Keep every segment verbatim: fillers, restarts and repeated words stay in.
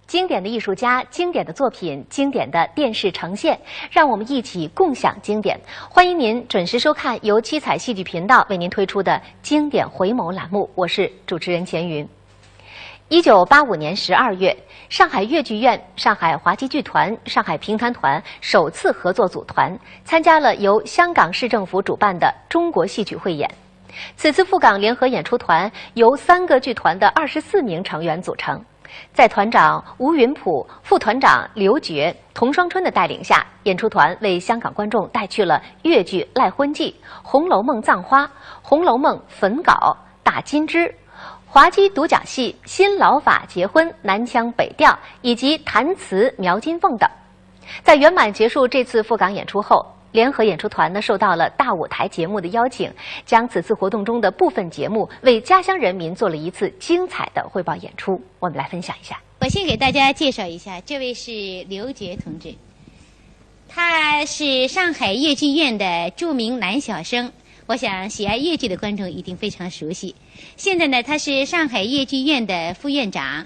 经典的艺术家、经典的作品、经典的电视呈现，让我们一起共享经典。欢迎您准时收看由七彩戏剧频道为您推出的经典回眸栏目，我是主持人钱云。一九八五年十二月，上海越剧院、上海滑稽剧团、上海评弹团首次合作组团，参加了由香港市政府主办的中国戏曲汇演。此次赴港联合演出团由三个剧团的二十四名成员组成，在团长吴云普、副团长刘珏、童双春的带领下，演出团为香港观众带去了越剧《赖婚记》《红楼梦葬花》《红楼梦焚稿》《打金枝》、滑稽独角戏《新老法结婚》《南腔北调》以及弹词《描金凤》等。在圆满结束这次赴港演出后，联合演出团呢受到了大舞台节目的邀请，将此次活动中的部分节目为家乡人民做了一次精彩的汇报演出。我们来分享一下。我先给大家介绍一下，这位是刘珏同志，他是上海越剧院的著名男小生，我想喜爱越剧的观众一定非常熟悉。现在呢，他是上海越剧院的副院长。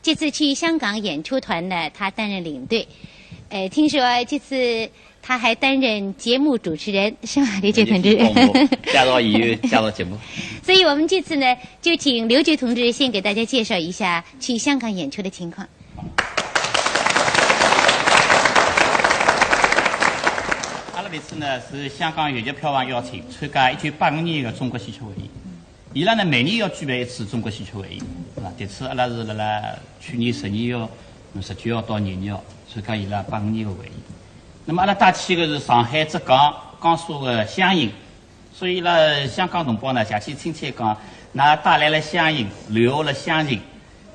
这次去香港演出团呢，他担任领队。呃，听说这次他还担任节目主持人，是吗，刘珏同志？谢谢，谢谢节目。所以我们这次呢，就请刘珏同志先给大家介绍一下去香港演出的情况。阿拉这次呢是香港越剧票房邀请，参加一九八五年的中国戏曲汇演。伊拉呢每年要举办一次中国戏曲汇演，是吧？这次阿拉是辣辣去年十二月、十九号到廿二号，参加伊拉八五年的汇演。那么阿拉带去的是上海、浙江、江苏的乡音，所以伊拉香港同胞呢，邪气亲切讲，㑚带来了乡音，留下了乡音。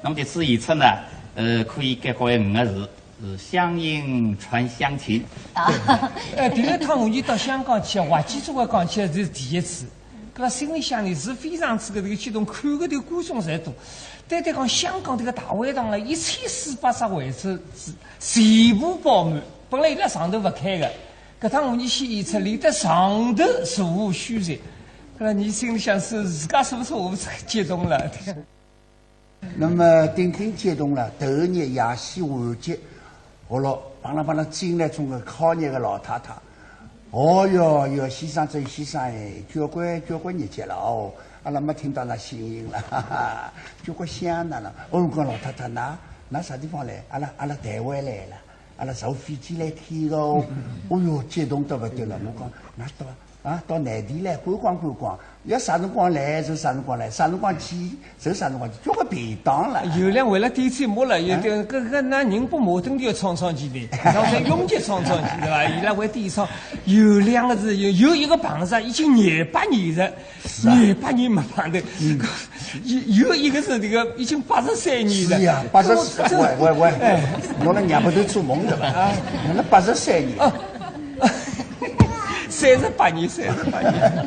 那么这次演出呢，呃，可以概括为五个字，是乡音传乡情。呃，第一趟我到香港去，滑稽总归讲起来是第一次。 搿心里向呢是非常之个这个激动，看个这个观众侪多。单单讲香港这个大会堂啊，一千四百只位置是全部爆满，本来伊拉上头勿开个，搿趟我伲先演出，连得上头座无虚席，搿伲心里向是自家说勿出话，激动了。 那么顶顶激动了，头日夜戏完结，好了，帮啷帮啷进来种个烤肉个老太太。哦哟哟，先生真先生哎，交关交关日脚了哦，阿拉没听到㑚声音了，哈哈，交关想㑚了。哦，讲老太太，㑚㑚啥地方来？阿拉阿拉台湾来了，阿拉坐飞机来看个哦。哦哟，激动得不得了。我讲，㑚到 啊，到内地来观光观光，要啥辰光来就啥辰光来，啥辰光去就啥辰光去，交关便当了。有两位了点寂寞了，有点搿搿那人不矛盾的要唱唱去的，像是永吉唱唱去对吧？伊拉会点唱，有两个字，有有一个碰着已经廿八年了，廿八年没碰头，有有一个是这个已经八十三年了。是呀，八十三，喂喂喂，侬那娘不都做梦的吧？侬那八十三年。 三十八年，三十八年。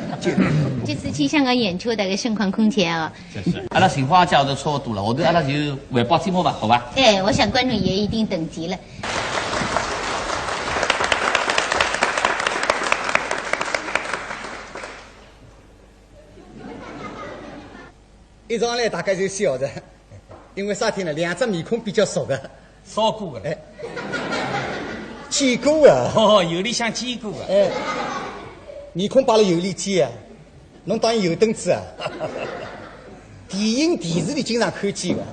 这次去香港演出大概盛况空前啊。就是，阿拉情况介绍得差不多了，后头阿拉就汇报节目吧，好吧？哎，我想观众也一定等急了。 一上来大家就笑的，因为啥体呢？两只面孔比较熟的，烧过的，哎，见过的，哦，有里向见过的，哎，面孔摆了有里见啊，侬当然有凳子啊。电影电视里经常看见的，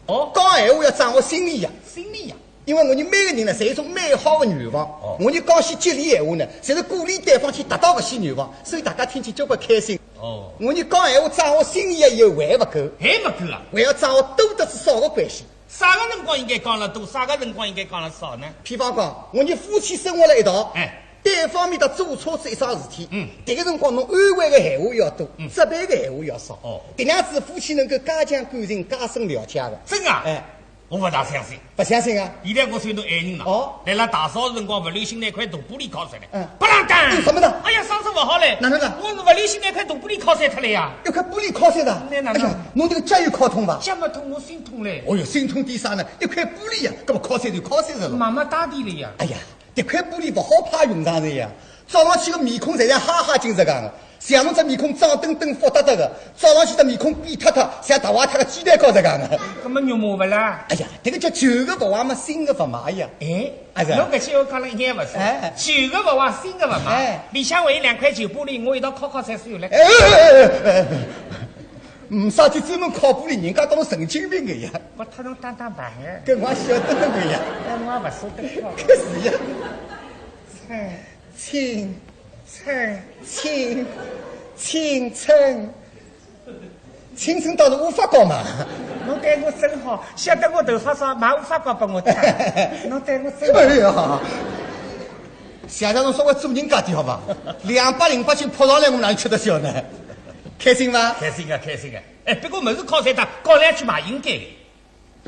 哦，讲闲话要掌握心理呀，心理呀。 因为我伲每个人呢，侪有种美好的愿望。哦，我伲讲些吉利闲话呢，侪是鼓励对方去达到搿些愿望，所以大家听起交关开心。哦，我伲讲闲话掌握心意啊，也还勿够，还勿够啊，还要掌握多得是少的关系。啥个辰光应该讲了多，啥个辰光应该讲了少呢？譬方讲，我伲夫妻生活了一道，哎，对方面搭做错仔一桩事体，嗯，迭个辰光侬安慰的闲话要多，嗯，责备的闲话要少。哦，迭样子夫妻能够加强感情，加深了解的。真啊？哎。 我勿大相信。勿相信啊？现在我算侬爱人了。哦。辣辣大扫除辰光，勿留心拿块大玻璃敲碎了。嗯。不啷当！什么的？哎呀，生意勿好嘞。哪能了？我勿留心拿块大玻璃敲碎脱了呀。一块玻璃敲碎的？那哪能？哎呀，侬这个脚有敲痛伐？脚没痛，我心痛嘞。哦哟，心痛点啥呢？一块玻璃呀，搿么敲碎就敲碎了咯。妈妈打的了呀。哎呀，这块玻璃勿好派用场的呀。照上去个面孔侪像哈哈镜实梗个。像侬只面孔脏登登、福嗒嗒个，照上去只面孔扁塌塌，像大坏脱个鸡蛋糕实梗个。搿么肉麻勿啦？哎呀，迭个叫旧个勿坏嘛，新个勿卖呀。哎，啊，是啊。侬搿句闲话讲了一眼勿错，哎。旧个勿坏，新个勿卖。哎。里向还有两块旧玻璃，我一道敲敲才算了。哎，哎，哎，哎，哎，哎，没啥体专门敲玻璃，人家当侬神经病个呀。我搭侬打打牌个。搿我晓得个呀。搿我也勿舍得敲。搿是呀。哎。 青，青，青，青春，青春倒是无法讲嘛。侬对我真好，晓得我头发少，买无法讲拨我戴。侬对我真好。哎呀，谢谢侬稍微做人家点好伐？两百零八斤扑上来，我哪能吃得消呢？开心伐？开心啊，开心啊！哎，不过物事敲碎脱，搞来去嘛应该个。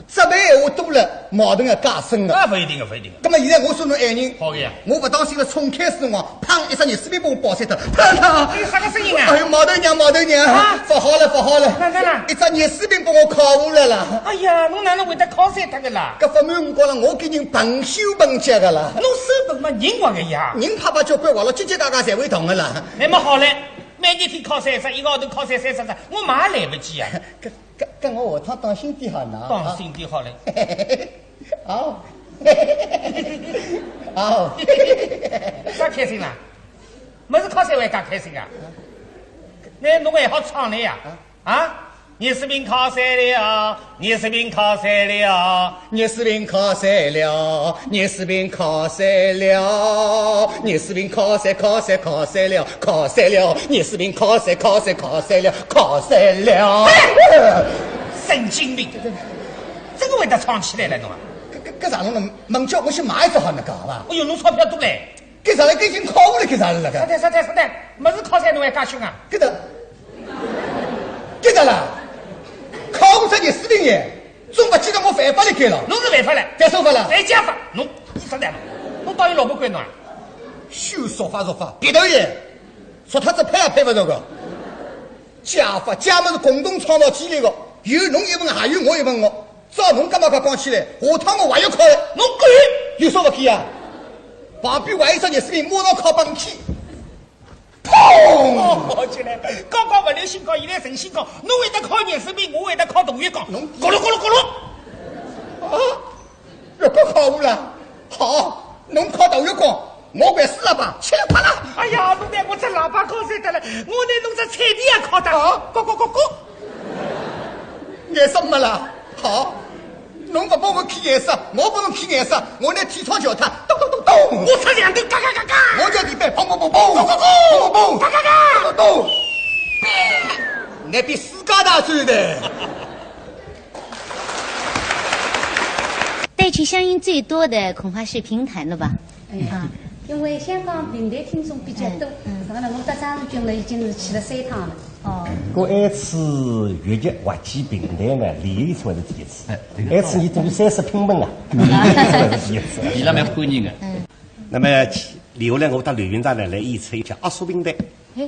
责备闲话多了，矛盾要加深了。啊，勿一定个，勿一定个。葛末现在我算侬爱人，好个呀。我勿当心了，冲开水辰光，砰，一只热水瓶拨我爆碎脱，砰砰！有啥个声音啊？哎呦，毛头娘，毛头娘，啊？勿好了，勿好了，哪能啦？一只热水瓶拨我敲下来了。哎呀，侬哪能会得敲碎脱个啦？搿勿瞒侬讲了，我搿人笨手笨脚个啦。侬手笨嘛，人滑个呀。人拍拍交关滑了，叽叽嘎嘎侪会动个啦。那么好嘞，每日天敲三只，一个号头敲三三十只，我买也来勿及啊。搿 搿，搿我下趟当心点好呢。当心点好嘞。好。好。啥开心啦？物事敲碎还介开心啊？那侬还好唱嘞呀？啊？啊？热水瓶敲碎了，热水瓶敲碎了，热水瓶敲碎了，热水瓶敲碎了，热水瓶敲碎，敲碎，敲碎了，敲碎了，热水瓶敲碎，敲碎，敲碎了，敲碎了。哎！神经病！搿个味道唱起来了侬啊？搿搿搿啥弄呢？门叫我去买一只好那个好伐？哎哟，侬钞票多嘞！搿啥了？搿已经敲下来，搿啥了搿个？啥的啥的啥的，物事敲碎侬还介凶啊？搿个，搿个啦，敲下来热水瓶耶，总勿见得我犯法了该了？侬是犯法了，犯啥法了？犯家法，侬啥的？侬到底老婆管侬啊？修说法说法，别头耶，说他这配也配勿着个。家法，家嘛是共同创造起来个，有侬一份，还有我一份个。 照侬搿么讲讲起来，下趟我还要敲。侬敢？有啥勿敢啊？旁边还有一只热水瓶，马上敲崩去。砰！哦，起来，刚刚勿流行敲，现在盛行敲，侬会得敲热水瓶，我会得敲大浴缸，侬咕噜咕噜咕噜。啊，浴缸敲下来，好，侬敲大浴缸， 我掼水喇叭，噼里啪啦。哎呀，侬拿我只喇叭敲碎脱了，我拿侬只彩电也敲脱。啊？咕咕咕咕。颜色没了。好，侬勿帮我看颜色，我帮侬看颜色，我拿天窗撬脱，咚咚咚咚。我拆墙头，嘎嘎嘎嘎。我叫地板，砰砰砰砰。咚咚咚。砰砰砰。嘎嘎嘎。咚咚咚。那比世界大赛的。 带去乡音最多的恐怕是评弹了吧？哎呀，啊。因为香港评弹听众比较多，嗯，嗯。搿个呢，我搭张志军呢已经是去了三趟了。哦。搿一次越剧滑稽评弹呢，李友一次还是第一次。哎，对个。埃次伊等于三十拼本啊，第一次还是第一次。伊拉蛮欢迎个。嗯。那么，留下来我搭刘云章呢来演出一下阿叔评弹。哎，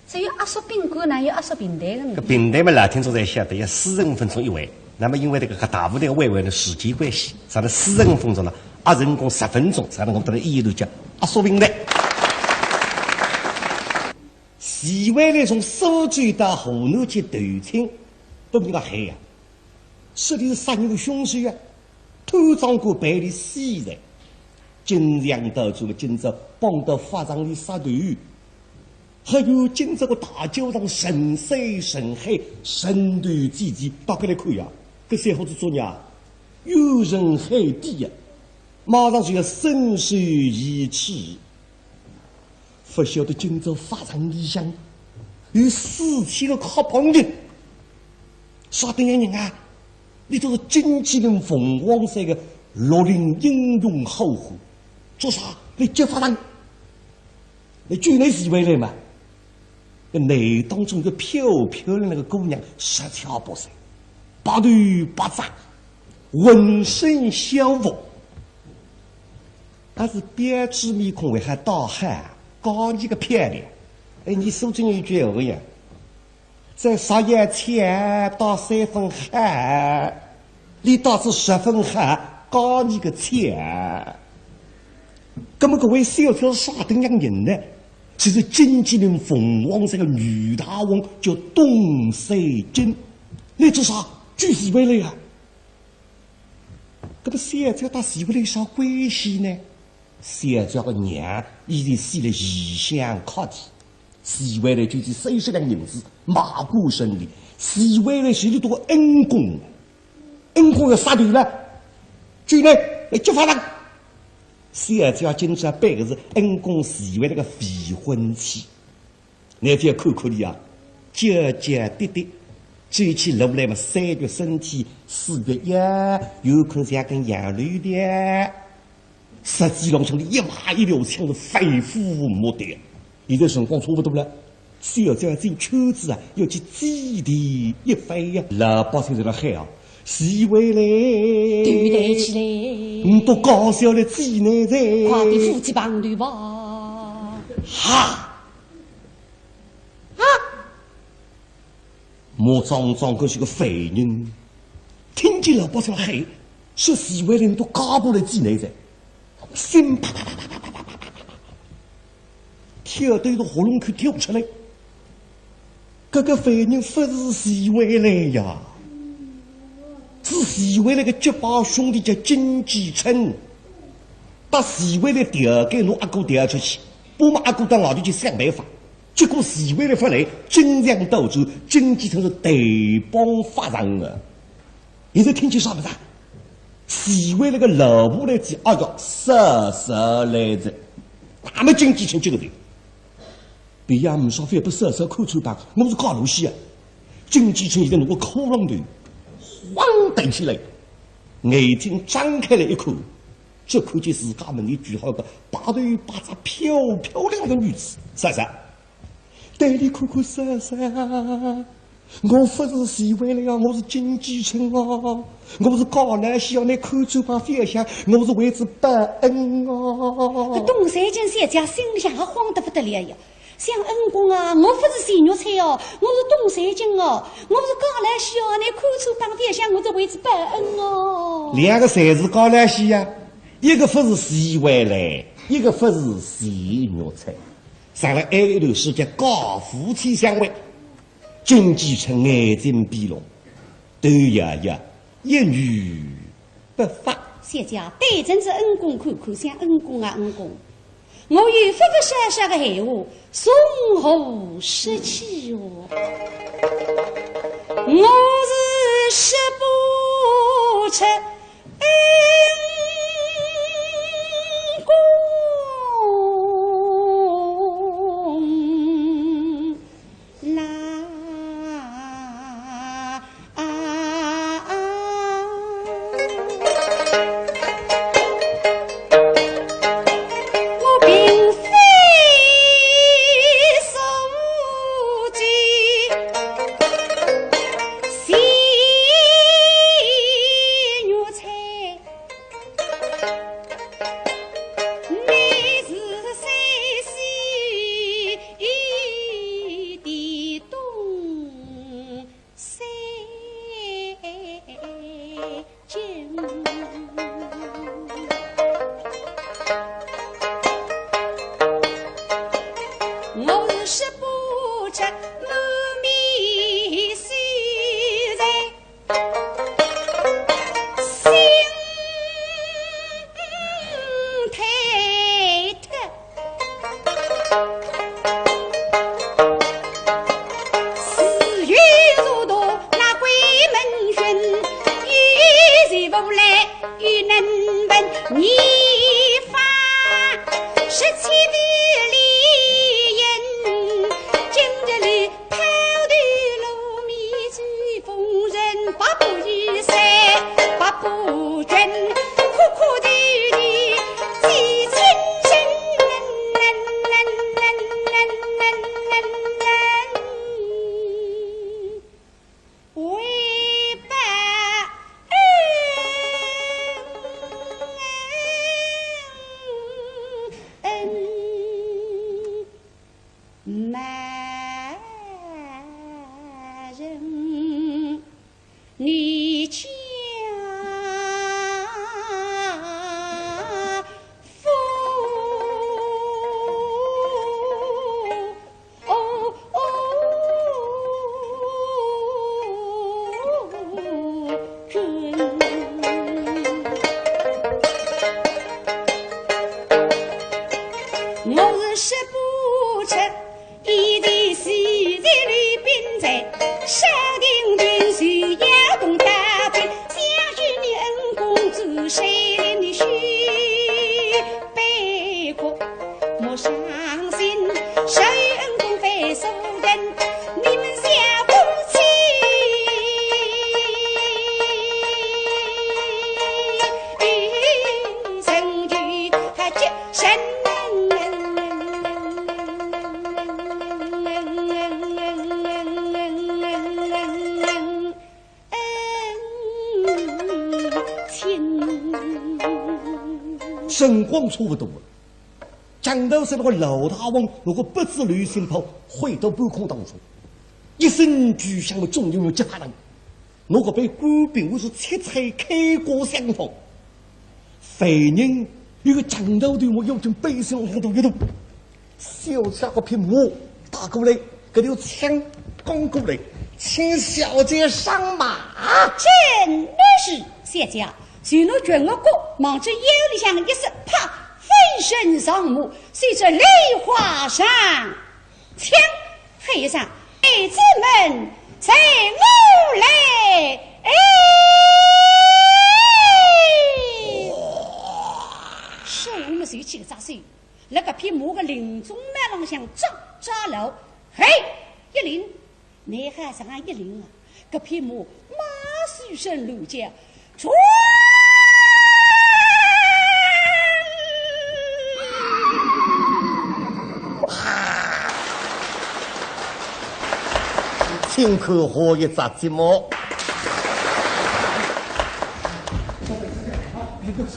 只有阿叔评弹，哪有阿叔评弹个呢？搿评弹嘛，老听众侪晓得，要四十五分钟一回。那么因为这个各大舞台个晚会呢，时间关系，啥呢，四十五分钟了，压成功十分钟，啥呢，我搭伊一路叫阿叔评弹。徐惠兰从苏州到河南去投亲，拨人家害呀。 说伊是杀人个凶手啊，贪赃官办理死罪，金钱到手了，今朝帮到法场里杀头，还有今朝个大教堂人山人海，人头济济，大家来看呀，搿三伙子作孽啊，冤沉海底呀，马上就要身首异处。 勿晓得今朝法场里向有四千个敲板的，啥等样人啊？伊都是金鸡翎凤凰山个绿林英雄好汉，做啥来劫法场？来救那徐惠兰嘛？搿内当中一个漂漂亮亮个姑娘，十七八岁，白头白发，浑身校服。 但是标致面孔还好讨好，讲伊个漂亮。哎，伲苏州人有句闲话呀，在十一千讨三分好，伊讨仔十分好，讲伊个巧。葛么搿位小姐是啥等样人呢？其实金鸡门凤凰山个女大王叫董三金，来做啥？追徐惠兰呀。搿么小姐搭徐惠兰有啥关系呢？小姐个娘以前死了异乡客地，徐惠兰就去收十两银子，买过生理。徐惠兰是有多恩公，恩公要杀头了，就来来揭发他。小姐今朝办个是恩公徐惠兰个未婚妻。 乃覅看看俚啊，娇娇滴滴，走起路来嘛，三脚身体，四脚腰，有看像根杨柳条。实际浪向俚一马一条枪是飞虎莫敌。现在辰光差勿多了，小姐进圈子啊，要去祭奠一番呀。老百姓在那喊啊，徐惠兰，对勿起嘞，你都搞笑了几年哉？快点扶起棒头吧。哈！ 啊！马壮壮搿是个犯人，听见老百姓喊，说徐惠兰都嫁过来几年哉，心啪啪啪啪啪啪啪啪啪，跳到一个喉咙口跳出来。搿个犯人勿是徐惠兰呀，是徐惠兰个结拜兄弟叫金继春。 搭徐惠兰调解，拿阿哥调出去，把么阿哥到外头去想办法。结果徐惠兰勿来，金钱倒转，金继春是对簿发账个。现在听见啥物事啊？徐惠兰个老婆来哉，哎呀，嫂嫂来哉，那么金继春这个人，别样没啥，非要拨嫂嫂看穿帮，我是嫁勿下啊。金继春现在拿个骷髅头，晃抬起来，眼睛张开来一看， 只看见自家门前跪好个白头白发漂漂亮个女子，嫂嫂，对俚看看，嫂嫂，我勿是徐惠兰啊，我是金继春啊，我是嫁来是要拿看穿帮覅想，我是为仔报恩啊。搿董三金小姐心里向也慌得勿得了呀。 想恩公啊，我勿是徐玉翠哦，我是董三金哦，我勿是嫁来是哦，拿看穿帮覅想，我是为仔报恩哦。两个侪是嫁来是呀，一个勿是徐惠兰，一个勿是徐玉翠，上了哀一段时间，嫁夫妻相会，金继春眼睛闭拢，头摇摇，一语 不发。小姐对准仔恩公看看，想恩公啊，恩公，我有勿勿少少个闲话，从何说起哟？我是说不出恩公啦。 我并非所见徐玉翠，乃是山西的东 山间。我是说不出满面羞涩心。 自幼入读那闺门训，有才无赖又能文，年方十七岁离隐，今日里 抛头露面走风尘，百步雨伞百步军，苦苦啼啼寄情深。为报恩。 骂人你家父辰光差勿多了，强盗是那个老大王，那个不知流星炮挥到半空当中，一声巨响，众人就急坏了。那个被官兵我是七彩开过相逢，犯人有个强盗的，我要紧背上来都一动。 小姐个匹马打过来，搿条枪攻过来，请小姐上马。真的是，小姐，就拿拳我过，望仔腰里向一塞，啪，飞身上马，随着梨花上，枪喊一声：“孩子们，随我来！”哎，手么随起个扎手。 辣搿匹马个领鬃毛浪向抓抓牢，嘿，一领，乃还是一领啊？搿匹马马随身乱叫，唰！请看下一只节目。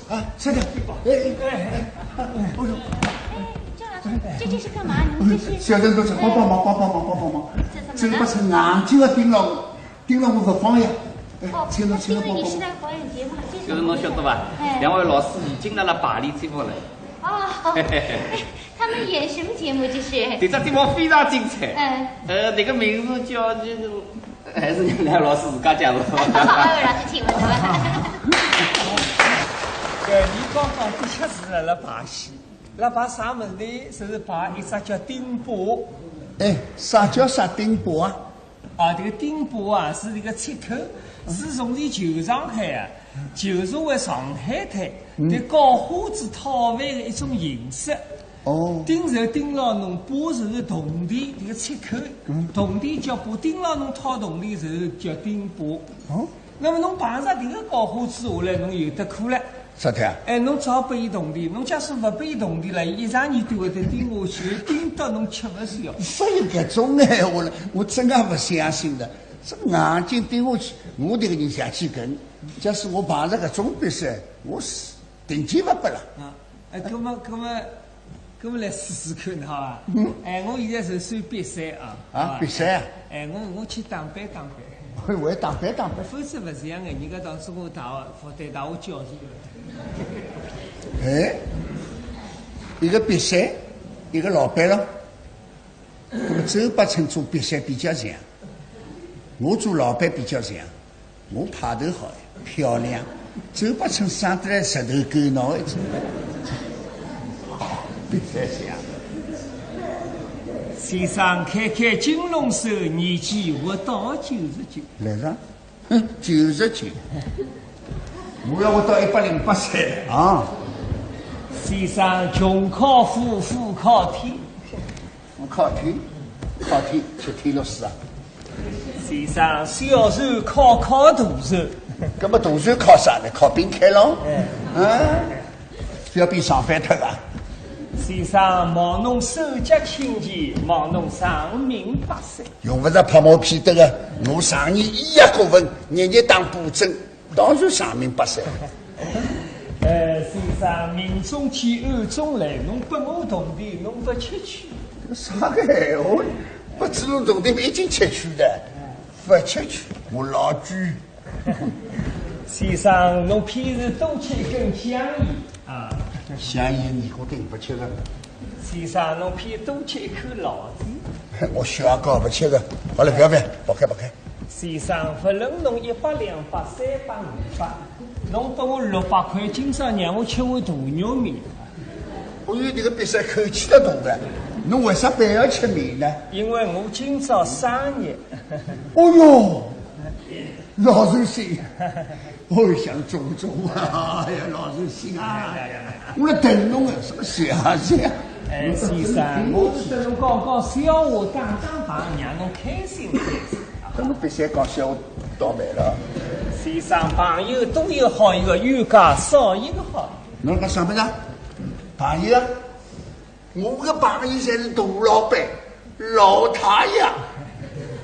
啊，小姐，哎，哎，哎，哎，哎呦，哎，这，这，这是干嘛？你们这是？小姐，多谢，帮帮忙，帮帮忙，帮帮忙。这怎么了？这个不是硬劲要盯牢，盯牢我不放呀。哎，哦，请了，请了，帮帮忙。因为你是在表演节目，这是就是侬晓得吧？哎。两位老师已经辣辣排练节目了。哦，哎，他们演什么节目？这是？这只节目非常精彩。嗯。呃，那个名字叫，就是 还是让老师自家介绍。哎呦，老师请，我说。对，伊刚刚的确是辣辣排戏，辣排啥物事呢？是排一只叫丁霸。哎，啥叫啥丁霸啊？啊，这个丁霸啊，是一个刺客，自从伊旧上海啊，旧社会上海滩，嗯。搿搞花子讨饭的一种形式。 哦。丁就丁牢侬，霸就是铜钿，这个刺客。嗯。铜钿叫霸，丁牢侬讨铜钿就是叫丁霸。哦。那么侬碰着这个搞花子下来，侬有得苦了。啥体啊？哎，侬只好拨伊铜钿，侬假使勿拨伊铜钿了，伊一场年都会得盯下去，盯到侬吃勿消。说有搿种闲话了，我真个勿相信的。这硬劲盯下去，我这个人邪气梗，假使我碰着搿种比赛，我是 定金勿拨了。啊，哎，葛么，葛么，葛么来试试看，好伐？嗯。哎，我现在是算比赛啊。啊，好伐？比赛啊？哎，我，我去打扮打扮。我也打扮打扮。否则勿是样个，人家当初我大学，复旦大学教授了。哎，一个比赛，一个老板了。那么周伯承做比赛比较像，我做老板比较像。 我派头好，漂亮，周伯承生得来实头狗脑一只。比赛像。先生开开金龙手，年纪活到九十九。来了，哼，九十九。我要活到一百零八岁了啊。先生穷靠富，富靠天。 我靠天，靠天，吃天落水啊。先生，小船靠靠大船。搿么大船靠啥呢？靠兵开咯。哎。啊，覅变上班脱啊。先生，望侬手脚清闲，望侬长命百岁。用勿着拍马屁得个，我常年医药顾问，日日打布针。 当然长命百岁。呃，先生，明中去，暗中来，侬拨我铜钿，侬勿吃去。啥个闲话？拨仔侬铜钿，已经吃去的，勿吃去，我老鬼。先生，侬譬如多吃一根香烟啊。香烟，你我顶勿吃个。先生，侬譬如多吃一口老子。我小也搞勿吃个。好了，覅覅，跑开，跑开。 先生，勿论侬一百、两百、三百、五百，侬拨我六百块，今朝让我吃碗大肉面。哦哟，这个比赛口气得大个，侬为啥非要吃面呢？因为我今朝生日。哦哟，老寿星，哦，想中中啊，哎呀，老寿星啊，我来等侬啊，什么谢谢啊？哎，先生，我是跟侬讲讲笑话，打打牌，让侬开心开心。 搿侬比赛讲笑话倒霉了。先生，朋友多一个好，一个冤家少一个好。侬讲啥物事啊？朋友啊？我个朋友侪是大老板、老太爷。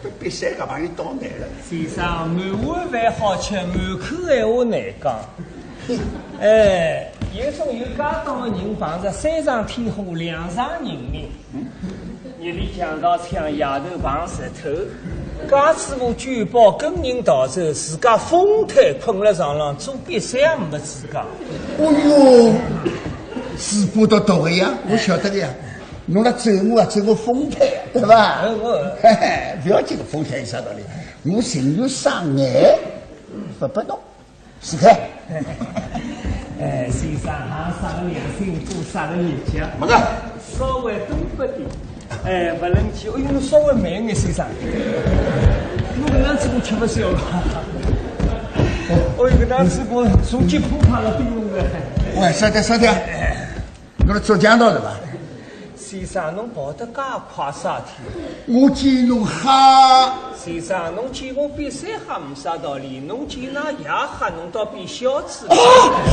搿比赛搿朋友倒霉了。先生，满碗饭好吃，满口闲话难讲。哎，有种有家当的人碰着三场天火两场人命，日里强盗抢夜头碰贼头，家主婆举报跟人逃走，自家风瘫困了床浪，做瘪三也没资格。哦哟，嘴巴倒毒个呀，我晓得个呀，侬来咒我啊，咒我风瘫，对吧？哎，我嘿嘿，不要紧，风瘫有啥道理？我情愿伤害，不不弄。 是的。哎，先生，行啥个良心，做啥个业家？没个。稍微多不点。哎，不能去，哎呦，侬稍微慢眼，先生。侬搿样子我吃勿消了。哦哟，搿样子我从吉普跑了顶弄的。喂，稍等，稍等。 侬来做强盗的吧？先生，侬跑得介快啥体？我见侬吓。先生，侬见我瘪三吓没啥道理，侬见㑚爷吓，侬倒变孝子了。啊，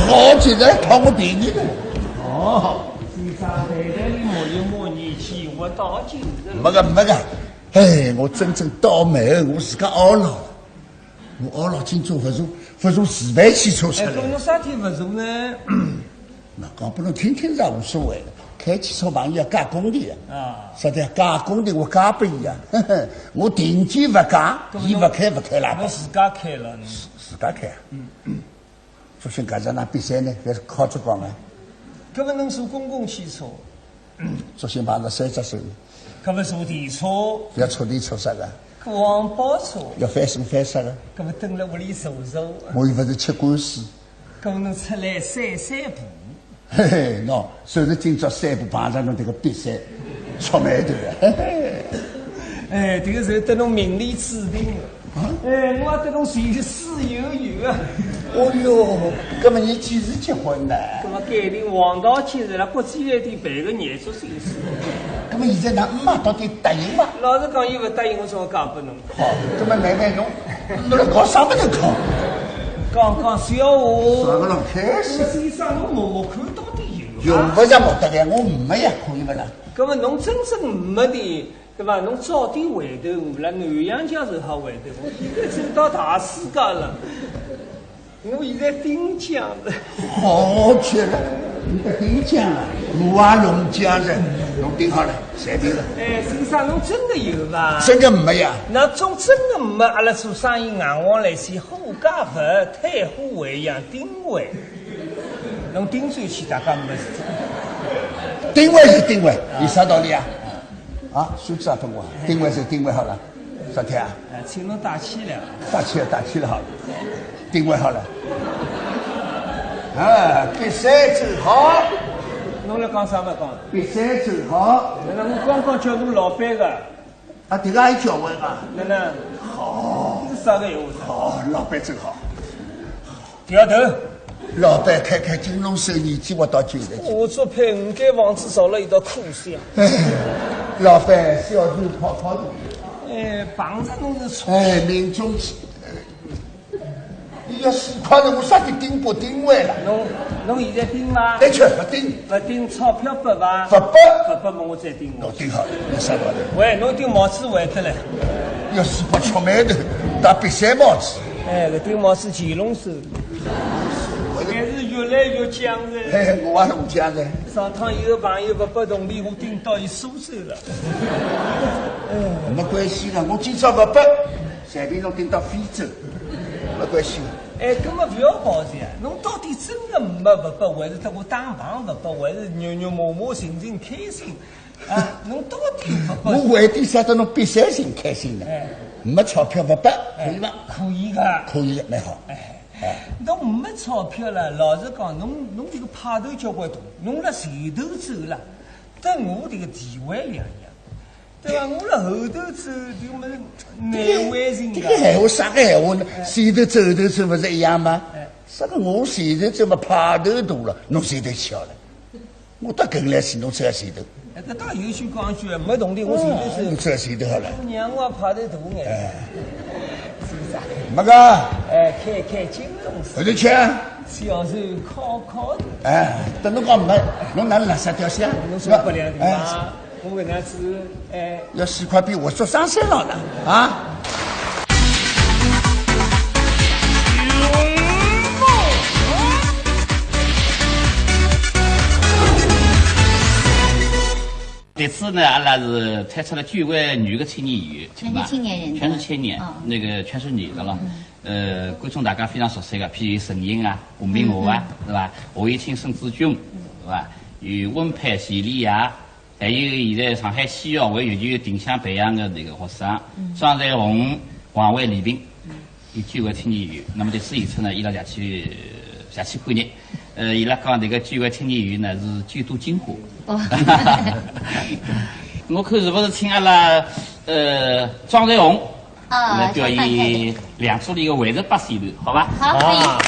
好极了，讨我便宜的。哦，先生，袋袋里摸一摸，年纪活到几十了。没个，没个。哎，我真正倒霉，我自家懊恼。我懊恼，今朝勿坐，勿坐自备汽车出来。哎，搿侬啥体勿坐呢？ 那讲拨侬听听是无所谓的，开汽车朋友要加工的呀。啊。啥叫加工的？我加拨伊呀，我定期勿加，搿么侬伊勿开勿开啦。侬自家开了呢？自家开啊。嗯。作兴搿只哪比赛呢？要是考出光啊。搿么侬坐公共汽车？作兴碰着三只手。搿么坐电车？要坐电车啥个？搿黄包车？要翻身翻啥个？搿么蹲辣屋里坐坐？我又勿是吃官司。 搿侬出来散散步。嘿嘿，喏，所以说今朝散步碰着侬迭个瘪三，触霉头啊，嘿嘿。哎，迭个是得侬命里注定的。啊？哎，我得侬前世有缘啊。哦哟，搿么侬几时结婚呢？搿么改定黄道吉日了，国际饭店办个年初三十。搿么现在㑚姆妈到底答应伐？老实讲，伊勿答应，我怎么嫁拨侬？ 好，搿么妹妹侬，侬辣搞啥物事讲？讲讲笑话。啥个浪开始？搿先生，侬摸摸看到底有伐？用勿着摸得个，我没呀，可以勿啦？搿么侬真正没的，对伐？侬早点回头，我辣南阳街就好回头，我现在走到大世界了。 我现在顶僵了。好极了，侬得顶僵了，我也弄僵了，侬顶好了，随便了。哎，先生，侬真的有伐？真的没呀。那种真的没，阿拉做生意硬往来些，货价勿退货还一样顶位。侬顶转去，大家没事。顶位是顶位，有啥道理啊？啊，数字啊，通过，顶位是顶位好了。 啥体啊？哎，请侬打气了。打气了，打气了，好了，定位好了。啊，瘪三真好。侬辣讲啥嘛讲？瘪三真好。那我刚刚叫侬老板个。啊，迭个还叫我啊？哪能？好。是啥个闲话？好，老板真好。 掉头。老板开开金龙手，年纪活到九十几。我做配五间房子造了一道苦相。哎，老板，小事泡泡肚。哎，碰着侬是错。哎，命中注，哎，伊要死快了，我啥个顶不顶位了？侬，侬现在顶吗？的确不顶。不顶，钞票拨伐？不拨。不拨么，我再顶。侬顶好了，侬啥道理？喂，侬顶帽子坏脱了。要死快触霉头，戴瘪三帽子。 哎，搿顶帽子乾隆手，还是越来越僵了。嘿，我也是僵了。上趟有个朋友勿拨铜钿，我顶到伊苏州了。哎，没关系的，我今朝勿拨，随便侬顶到非洲，没关系。哎，搿么勿要跑哉啊，侬到底真的没勿拨，还是搭我打牌勿拨，还是肉肉麻麻寻寻开心？ 啊，侬到底勿拨？我为点啥得侬瘪三寻开心呢？哎。没钞票勿拨，可以伐？可以个。可以个，蛮好。哎，哎。侬没钞票了，老实讲，侬，侬迭个派头交关大，侬辣前头走了，搭我迭个地位两样，对伐？我辣后头走，迭个么难为情个。迭个闲话啥个闲话呢？哎。前头走，后头走，勿是一样吗？哎。啥个我前头走么派头大了，侬前头去好了。 我到搿来是侬走前头。哎，搿倒有句讲句，没铜钿我前头走。哦，侬走前头好了。娘，我派头大眼。哎。是勿是啊？没个。哎，开开金龙手。后头去啊。小手敲敲头。哎，等侬讲没，侬哪能垃圾掉下？侬说勿良的嘛，哎。我搿能子，哎。要死快比我做生意了呢，啊？是呢，阿拉是推出了九位女的青年演员，全是青年人的。全是青年，哦。那个全是女的了。嗯。呃，观众大家非常熟悉的，譬如陈英啊、吴明华啊，嗯，嗯。是吧？何以清、沈志军，嗯。是吧？有温佩、徐丽啊，还有现在上海戏剧学院有定向培养的那个学生，嗯。张才红、王伟、李斌。嗯。 有九位青年演员，那么在此演出呢，伊拉谢谢谢谢观众。呃，伊拉讲迭个九位青年演员呢是九朵金花。哦。我看是勿是请阿拉，呃，张才红，啊，来表演梁祝里个《还珠》里个《还珠》，好吧？好，可以。啊。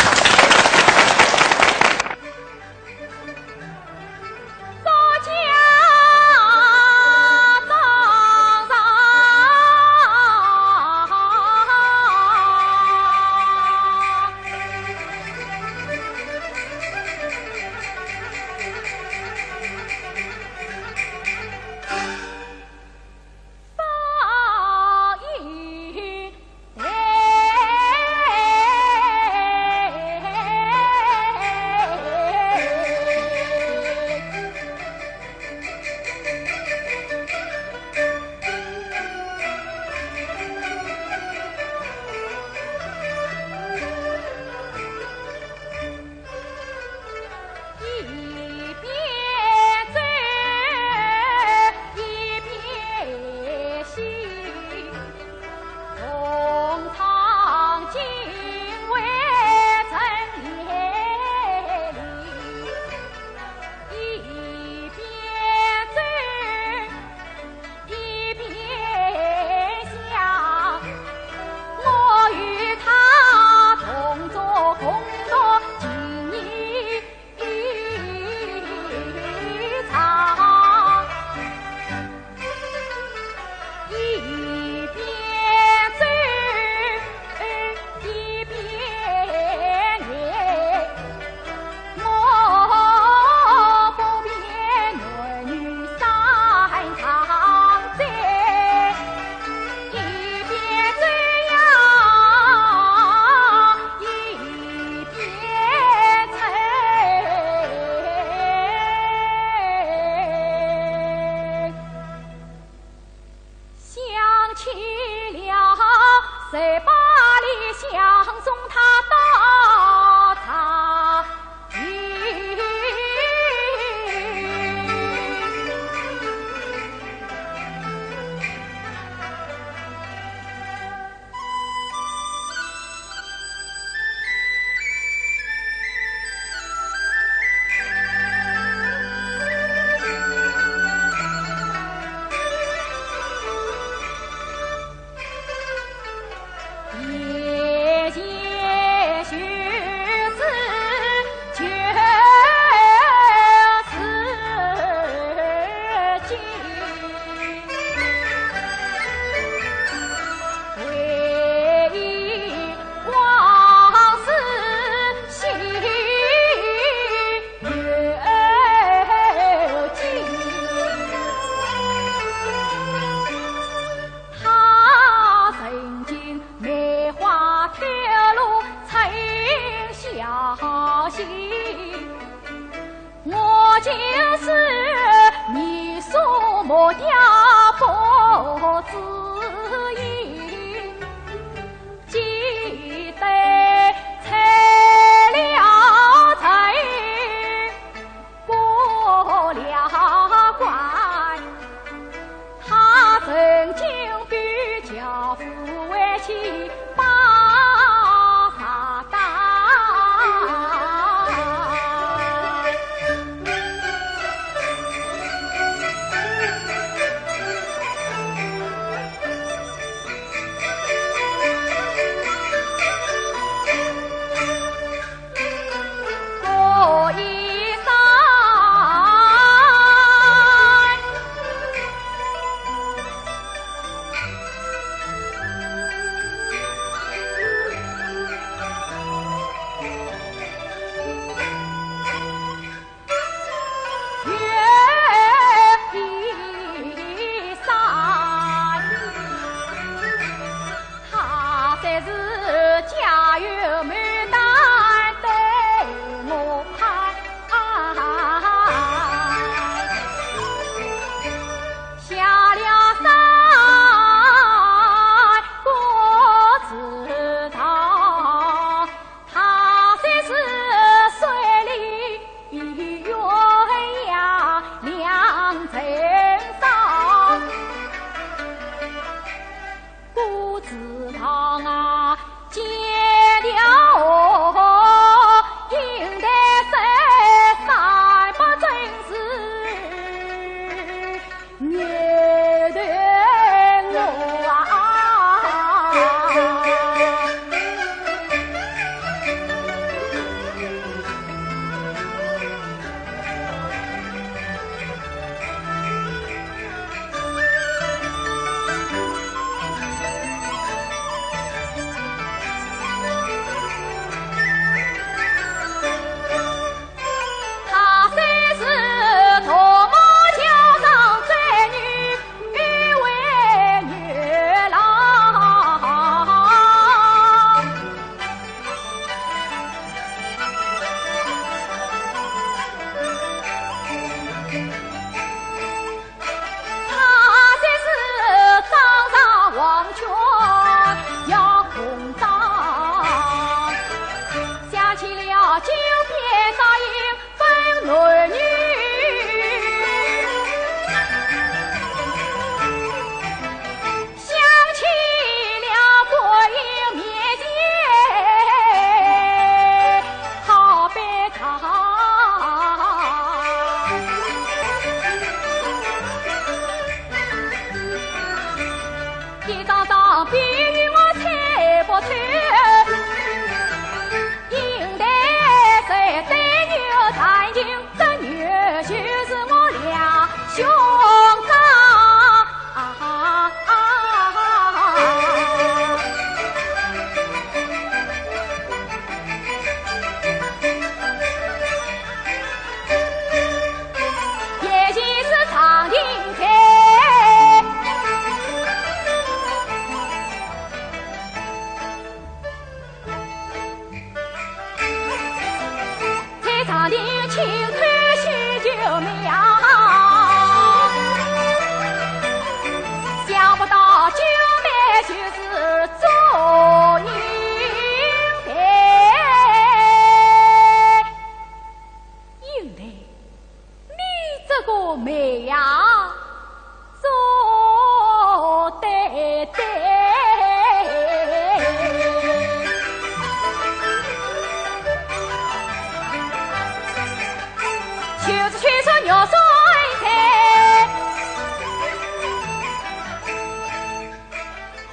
上天亲口许救命啊，想不到救命就是做人的。应台，你这个媒呀，做得对。 秋子秋收月收菜，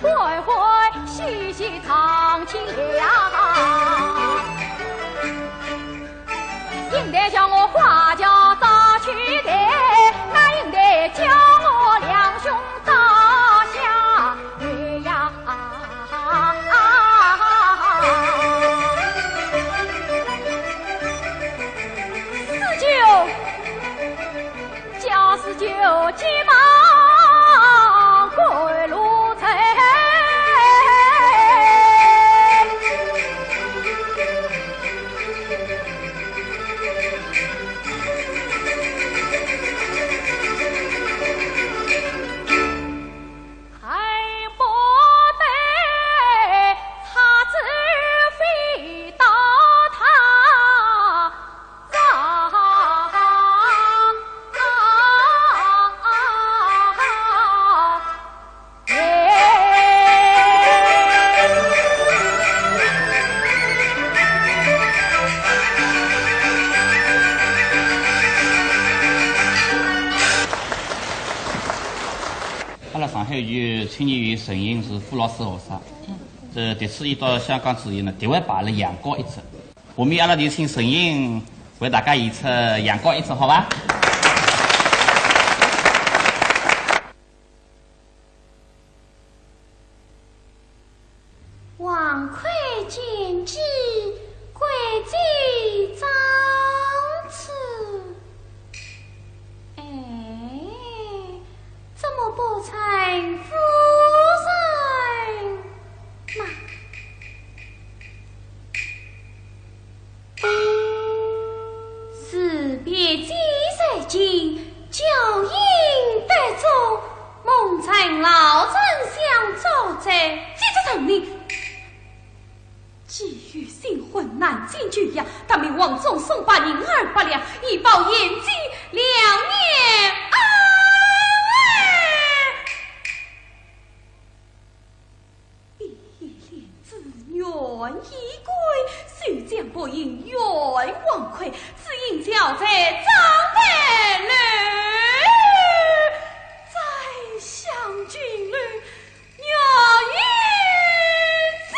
欢欢喜喜唱起来呀。应台叫我花轿早去抬，那应台叫我两兄早下。 哎呀，四舅，叫四舅急忙赶路去。 恨不得叉子飞到他上。阿拉上海有青年有神韵是傅老师学生，这第四季到香港之前呢，特为排了杨过一只。下面阿拉就请神韵为大家演出杨过一只，好吧？ 王魁见计，跪在张处。哎，怎么不称夫人呢？ 事变计在前，交印得奏，蒙丞老丞相奏折，接着传令。既有新婚难见旧阳，特命王忠送把银二百两，以报贤妻两年恩爱。 闭眼莲子愿意归，手将白银愿望归，只因小姐长在楼，再想金楼，愿意在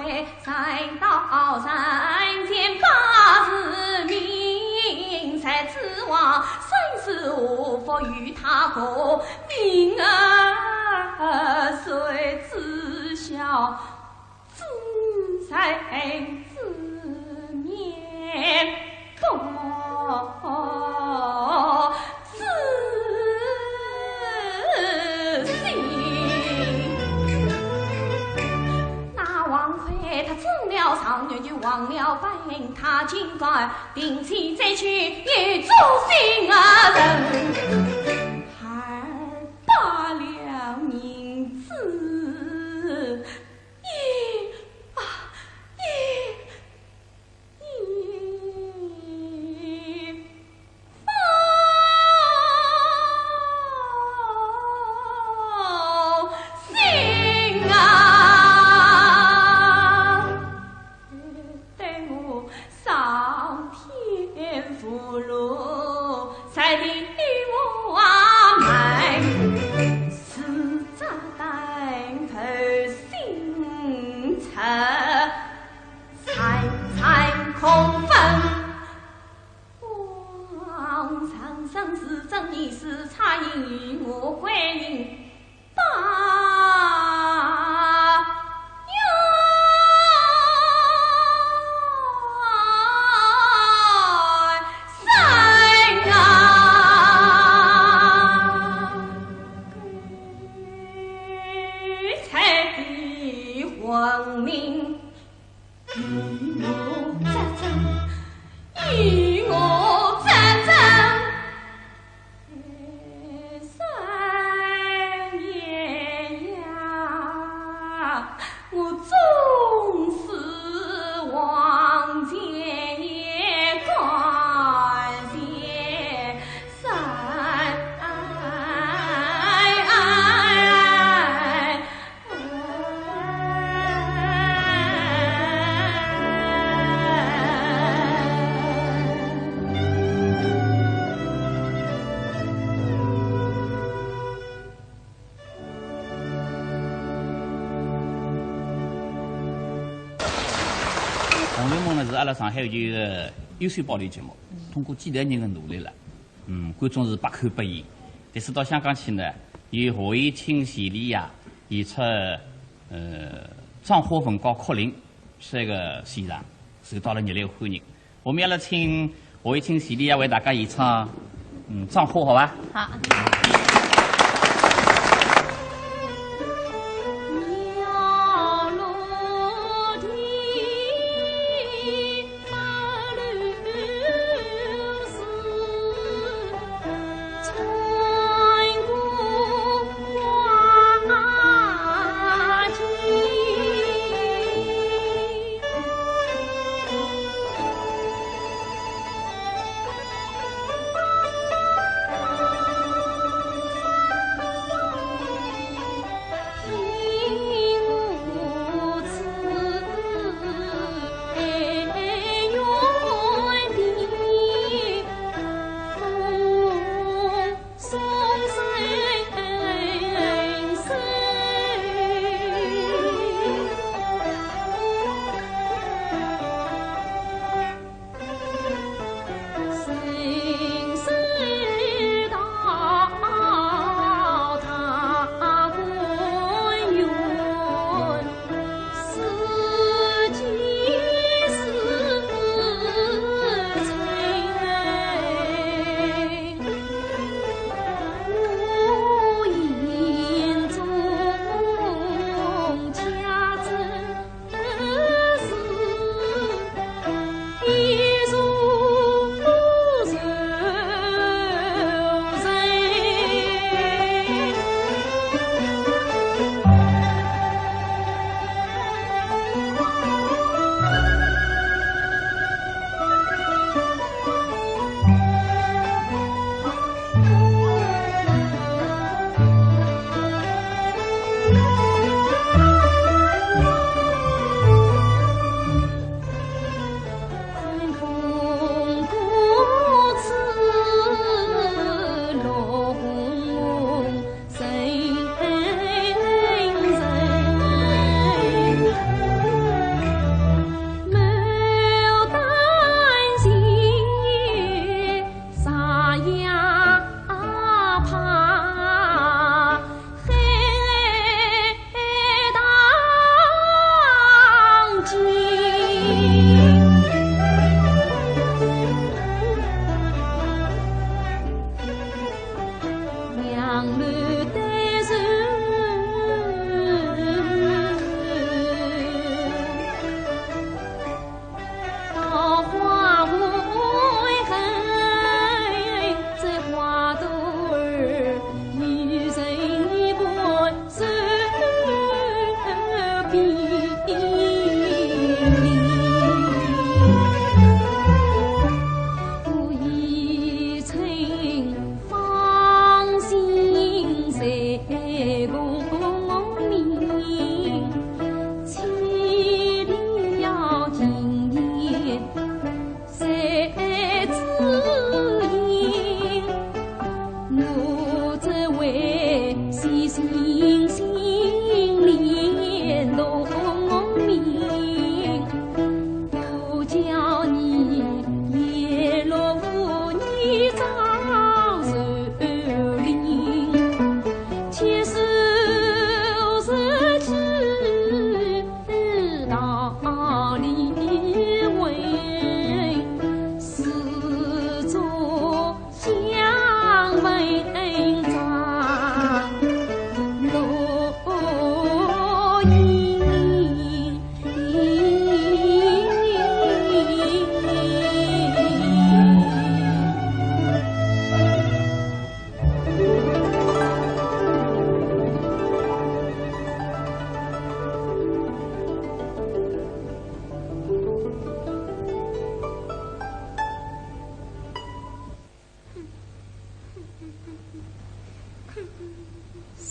人道人间百事明，谁知王生死祸福与他过，命儿谁知晓，自在自面不自信。那王魁他中了状元就忘了本，他竟敢定期再去也做新的人，还罢了名字。一啊一 《红楼梦》呢是阿拉上海话剧个优秀保留节目，通过几代人个努力了，嗯，观众是百看不厌。但是到香港去呢，由华语青年演员演出，呃，《葬花》《文告》《哭灵》三个先生，是得到了热烈欢迎。我们要来请华语青年演员为大家演唱，嗯，《葬花》，好吧？好。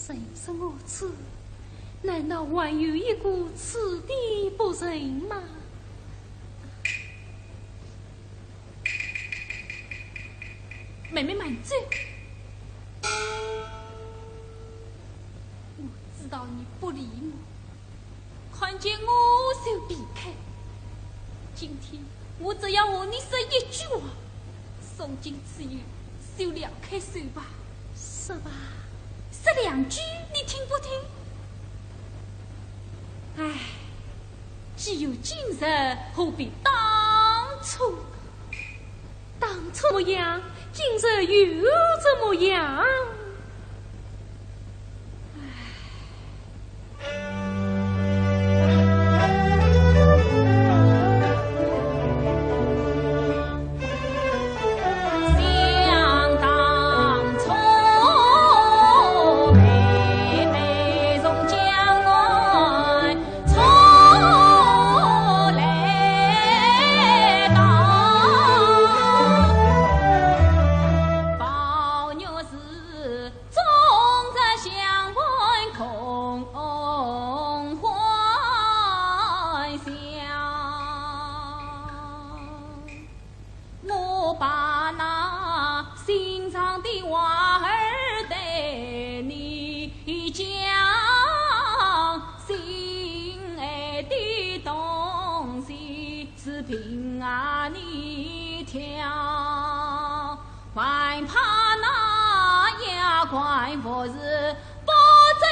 人生何处，难道还有一个此地不成吗？妹妹慢走。我知道你不理我， 看见我就避开。今天我只要和你说一句话，从今此后就两开手吧。说吧。说两句，你听不听？唉，既有今日，何必当初？ 当初模样，今日又怎么样？唉。我把那心上的话儿对你讲，心爱的东西是凭啊你挑，还怕那丫鬟服侍不周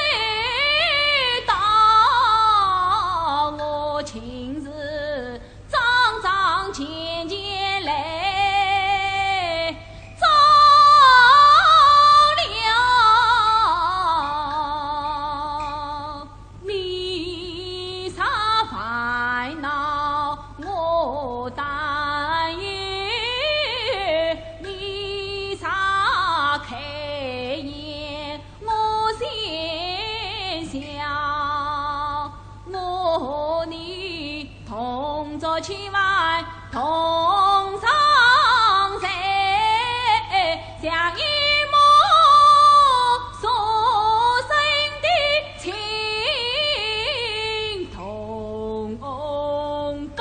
到，我情是 桩桩件件来做了。你啥烦恼我担忧，你啥开眼 我先笑，我和你同桌千万同上谁，像一母所生的亲 同胞。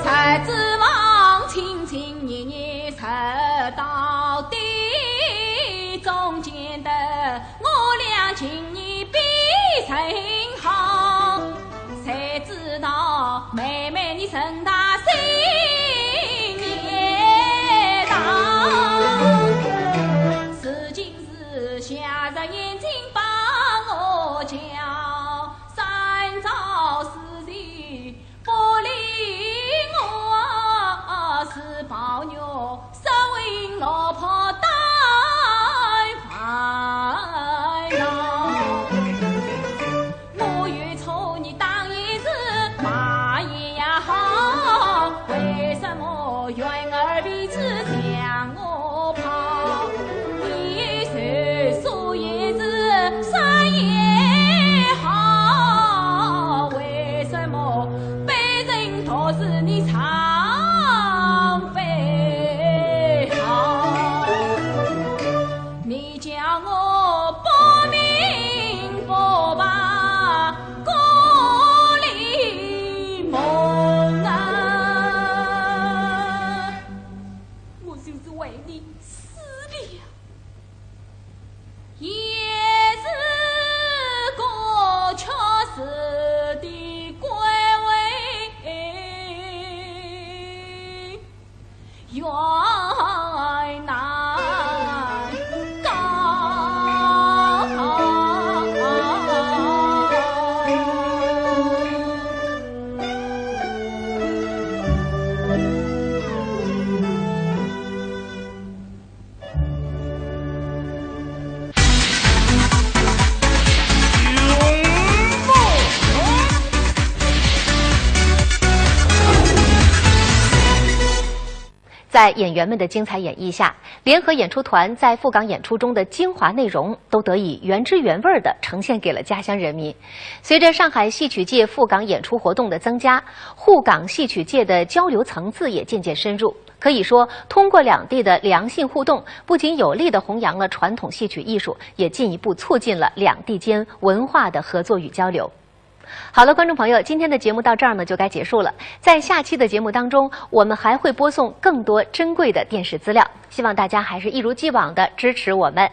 谁知望卿情年年直到底，中间的我俩情谊比人好。 谁知道妹妹你成大心也大，如今是瞎着眼睛把我叫，三朝四季不理我，是宝玉 失魂落魄担烦恼。我有错，你当然是骂也好，为什么怨而彼此向我跑？你有愁说也是酸也好，为什么 被人毒死你常悲号。你叫我不明不白，故里梦啊。我就是为你死了。 也是个确实的归位，缘难告。哎，演员们的精彩演绎下，联合演出团在赴港演出中的精华内容都得以原汁原味的呈现给了家乡人民。随着上海戏曲界赴港演出活动的增加，沪港戏曲界的交流层次也渐渐深入。可以说，通过两地的良性互动，不仅有力地弘扬了传统戏曲艺术，也进一步促进了两地间文化的合作与交流。好了，观众朋友，今天的节目到这儿呢就该结束了。在下期的节目当中，我们还会播送更多珍贵的电视资料，希望大家还是一如既往的支持我们。